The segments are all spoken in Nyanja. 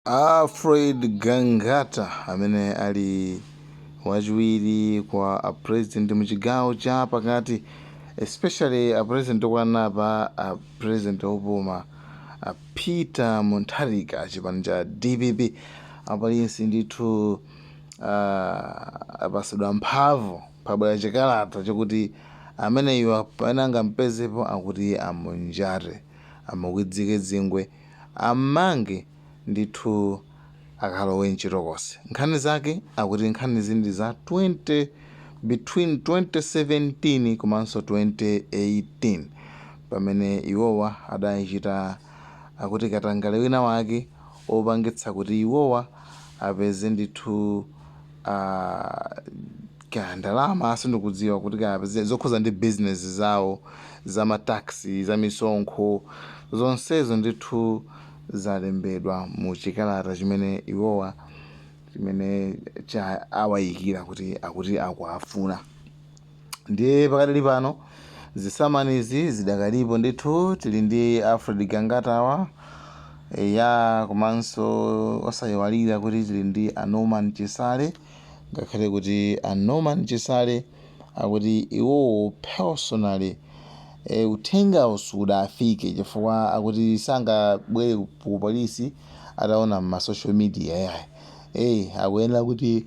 Alfred Gangata amene ali wachiwiri kwa a president muchigawo cha pakati, especially a president okwanapa, a president opuma a Peter Mutharika, chipani cha DPP, apolisi ndithu apasidwa mphamvu, pabwera chikalata chokuti ameneyo pamene angampezepo akuti amunjate, amukwidzike zingwe, ammange ndithu, akalowe mchitokosi. Nkhani zake akuti nkhani zindi za 20 between 2017 komanso 2018, pamene iwowa adachita akuti katangale wina wake opangitsa kuti iwowa apeze ndithu ka ndalama, sindikudziwa kuti kapeze zokhuza ndi business zawo, za ma tax, za misonkho, zonsezo ndithu zalembedwa mu chikalata chimene iwowa chimene cha awayikira kuti akuti akuafuna. Ndiye pakadali pano zisamanizi zidakalipo ndithu. Tili ndi Alfred Gangatawa ya, komanso osayiwalira kuti tili ndi a Norman Chisale, ngakhale kuti a Norman Chisale akuti iwowo personally uthengawo sudafike, chifukwa akuti sangabwere ku polisi ataona ma social media yayi. Akuyenera kuti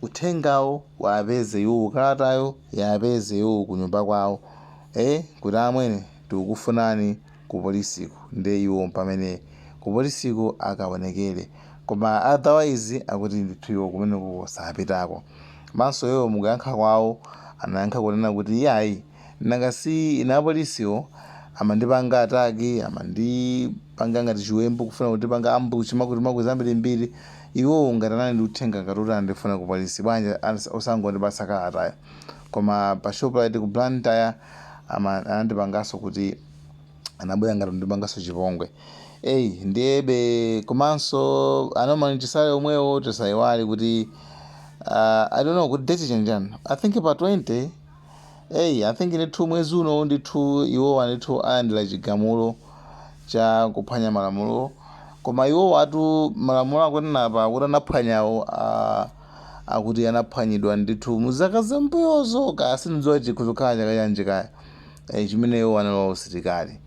uthengawo wapeze iwo, kalatayo yapeze iwo kunyumba kwawo, kuti amwene tikukufunani ku polisiko, ndiye iwo pamene ku polisiko akaonekere. Koma otherwise akuti ndithu iwo kumeneko sapitako. Manso iwo mukuyankha kwawo anayankha kunena kuti yayi, nanga si ine apolisiwo amandipanga attack, amandipanga ngati chiwembu, kufuna kundipanga ambush, makuti makuti zambirimbiri. Iwowo ngati anali ndi uthenga ngati kuti andifuna ku polisi, bwanji osangondipatsa kalatayo? Koma pa Shoprite ku Blantyre anandipanganso kuti anabwera ngati kundipanganso chipongwe. Eyi, ndiyebe komanso a Norman Chisale omwewo tisayiwale kuti I don't know kuti date chanjani, I think pa 20. Eyi, I think ndithu mwezi uno ndithu iwowa ndithu alandira chigamulo cha kuphwanya malamulo. Koma iwowa atu malamulo akunena akuti anaphwanyawo, akuti anaphwanyidwa ndithu mu zaka zambuyozo, kaya sindidziwa chikuzokhala chaka chanji kaya, chimene iwo analowa usilikali.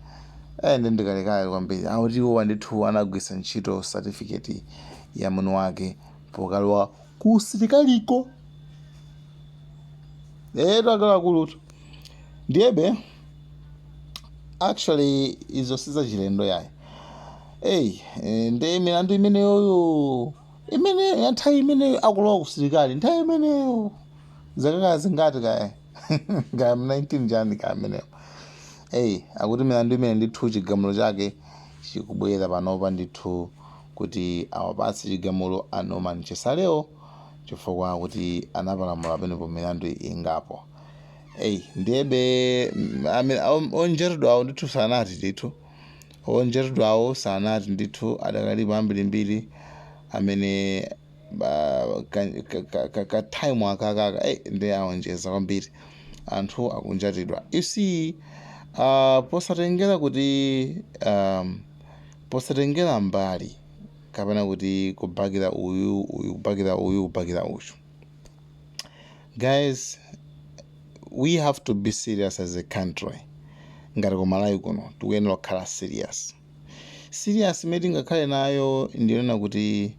Ndi ndikalekale kwambiri. Akuti iwowa ndithu anagwiritsa ntchito certificate ya mwini wake pokalowa ku usilikaliko. Akuluakulutu, ndiyebe actually izo sizachilendo yayi. Eyi, ndi milandu imeneyoyo imene ya nthawi imeneyo akulowa kusilikali, nthawi imeneyo zaka zingati kaya, kaya 19 chani kaya ameneyo. Eyi, akuti milandu imene ndithu chigamulo chake chikubwera panopa ndithu kuti awapatse chigamulo a Norman Chisalewo, chifukwa kuti anapalamula pamenepo milandu ingapo. Eyi, ndiyebe onjetedwawo ndithu sanati, ndithu onjetedwawo sanati ndithu, adakalipo ambirimbiri amene ka time akakaka. Ndi aonjeza kwambiri, anthu akunjatidwa. You see, posatengera kuti posatengera mbali kapena kuti kubakira uyu uyu, kubakira uyu, kubakira uyu, guys, we have to be serious as a country. Ngati kumalawi kuno tikuyenera kukhala serious. Serious imene tingakhale nayo ndiyonena kuti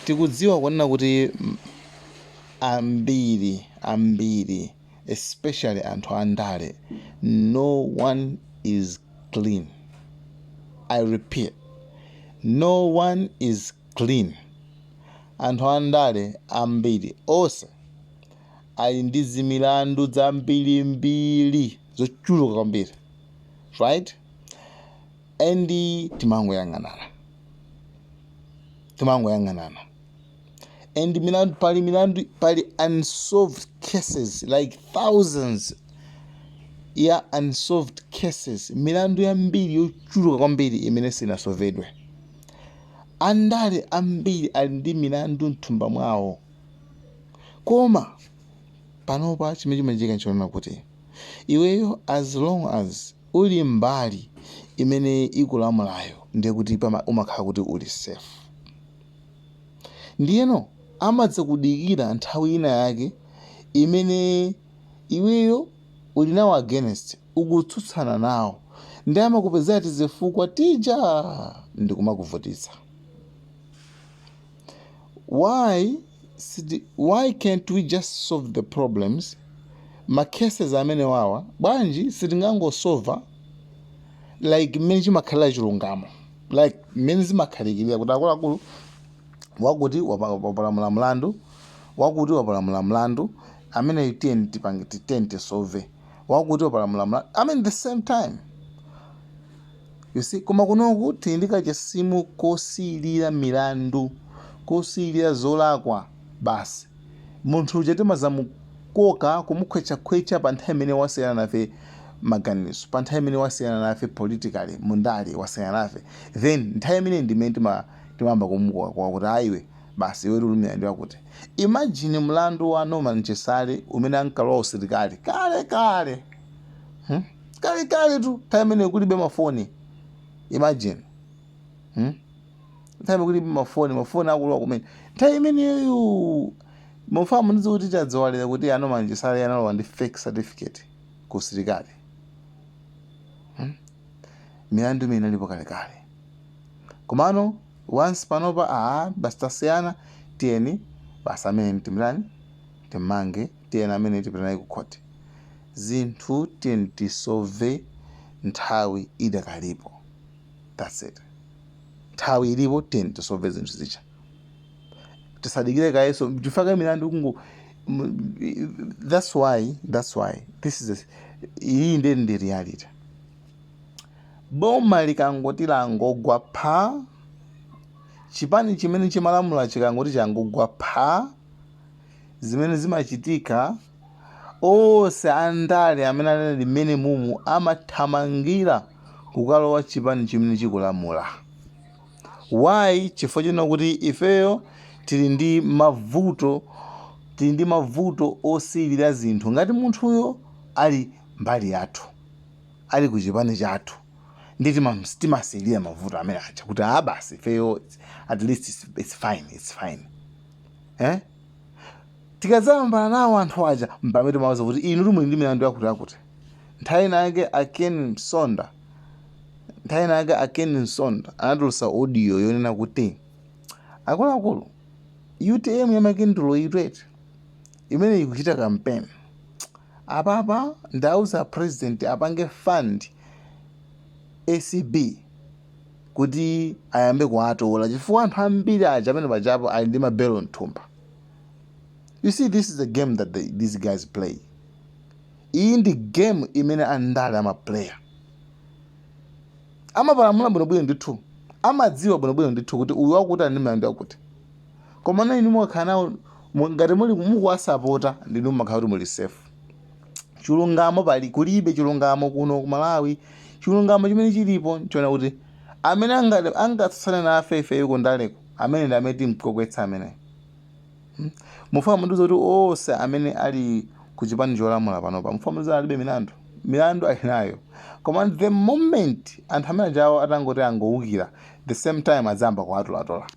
tikudziwa kunena kuti ambiri ambiri, especially anthu andale, no one is clean. I repeat, no one is clean. Anthu andale ambiri onse ali ndi zimilandu zambirimbiri zochuluka kwambiri, right? And timangoyang'anana, timangoyang'anana. And milandu, pali milandu, pali unsolved cases, like thousands ya unsolved cases, milandu yambiri yochuluka kwambiri imene sinasolvedwe. Andale ambiri ali ndi milandu mthumba mwawo. Koma panopa chimene chimachitika nchonena kuti iweyo, as long as uli mbali imene ikulamulayo, Ndiye kuti umakhala kuti uli safe. Ndiyeno amadzakudikira nthawi ina yake imene iweyo uli nawo against, ukutsutsana nawo, ndi amakupezera tizifukwa tija ndikumakuvutitsa. Why can't we just solve the problems, ma cases amene wawa? Bwanji sitingangosolva like mmene chimakhalira chilungamo, like mmene zimakhalikirira kuti akuluakulu, wakuti wapalamula mlandu, wakuti wapalamula mlandu amene, tiyeni tipange, tiyeni tisolve, wakuti wapalamula mlandu, I mean, the same time, you see? Koma kunoku tili ndi kachisimu kosiyirira milandu, kosiyirira zolakwa. Basi, munthu uja timazamukoka, kumukhwechakhwecha pa nthawi imene wasiyana nafe maganizo, pa nthawi imene wasiyana nafe politically, mundale wasiyana nafe. Then nthawi imene ndimene timayamba kumukoka kuti ayiwe, basi, iwe tulumira ndi wakuti. Imagine mlandu wa Norman Chisale umene ankalowa usilikali kale kale, Kale kale tu, nthawi imene kulibe mafoni. Imagine, Nthawi imene kulibe mafoni, mafoni akulowa kumene nthawi imeneyo. Mufamu ndizo kuti tadzawalira kuti a Norman Chisale analowa ndi fake certificate ku usilikali, Milandu imene inalipo kalekale, komano once panopa, aa, basi, tasiyana, tiyeni basi amene timlani, timmange, tiyeni amene tipita naye ku court. Zinthu tiyeni tisolve nthawi idakalipo. That's it. Nthawi ilipo, tiyeni tisolve zinthu zija, tisadikire kayeso tifake milandu kungo. That's why this is iyi ndi reality. Boma likangoti langogwa pha, chipani chimene chimalamula chikangoti changogwa pha, zimene zimachitika, onse andale amene anali mmene mumu amathamangira kukalowa chipani chimene chikulamula. Why? Chifukwa china kuti ifeyo tili ndi mavuto osiyirira zinthu. Ngati munthuyo ali mbali yathu, ali ku chipani chathu, ndi timasiyirira mavuto amene aja kuti a basi, ifeyo at least it's fine, it's fine, eh? Tikadzayambana nawo anthu aja, mpamene timawuza kuti inu muli ndi milandu yakuti yakuti. Nthawi inake a Ken Msonda, nthawi inake a Ken Msonda anatulutsa audio yonena kuti akuluakulu, UTM yamakindulo itwete imene ikuchita campaign apapa, ndauza president apange fund ACB kuti ayambe kuwatola, chifukwa anthu ambiri aja amene pajapo ali ndi mabelo mthumba. You see, this is a game that these guys play. Iyi ndi game imene andale amaplaya, amapalamula bwinobwino ndithu, amadziwa bwinobwino ndithu kuti uyu wakuti ali ndi milandu yakuti. Koma na inu mukakhala nawo, ngati muli mukuwasapota, ndinu mumakhala kuti muli safe. Chilungamo pali kulibe chilungamo kuno ku Malawi. Chilungamo chimene chilipo nchiona kuti amene angatsutsane nafe ifeyo kundaleko, amene ndi amene timkokwetsa amene. Mufuna mundiuze kuti onse amene ali ku chipani cholamula panopa, mufuna mundiuze alibe milandu? Milandu ali nayo, koma the moment anthu amene ajawo atangoti angowukira, the same time adzayamba kuwatolatola.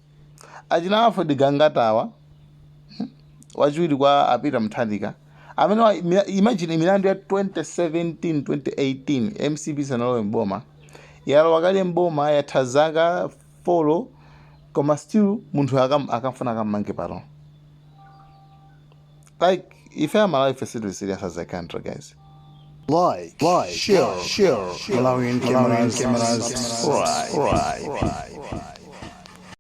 Achina Alfred Gangatawa, wachiwiri kwa a Peter Mutharika, amene imagine milandu ya 2017, 2018, MCP sanalowe mboma, yalowa kale mboma, yatha zaka 4, koma still munthu akamfuna akammange pano. Like, ife amalawi, ife sitili serious as a country, guys. Like, share, share, Malawian cameras, subscribe.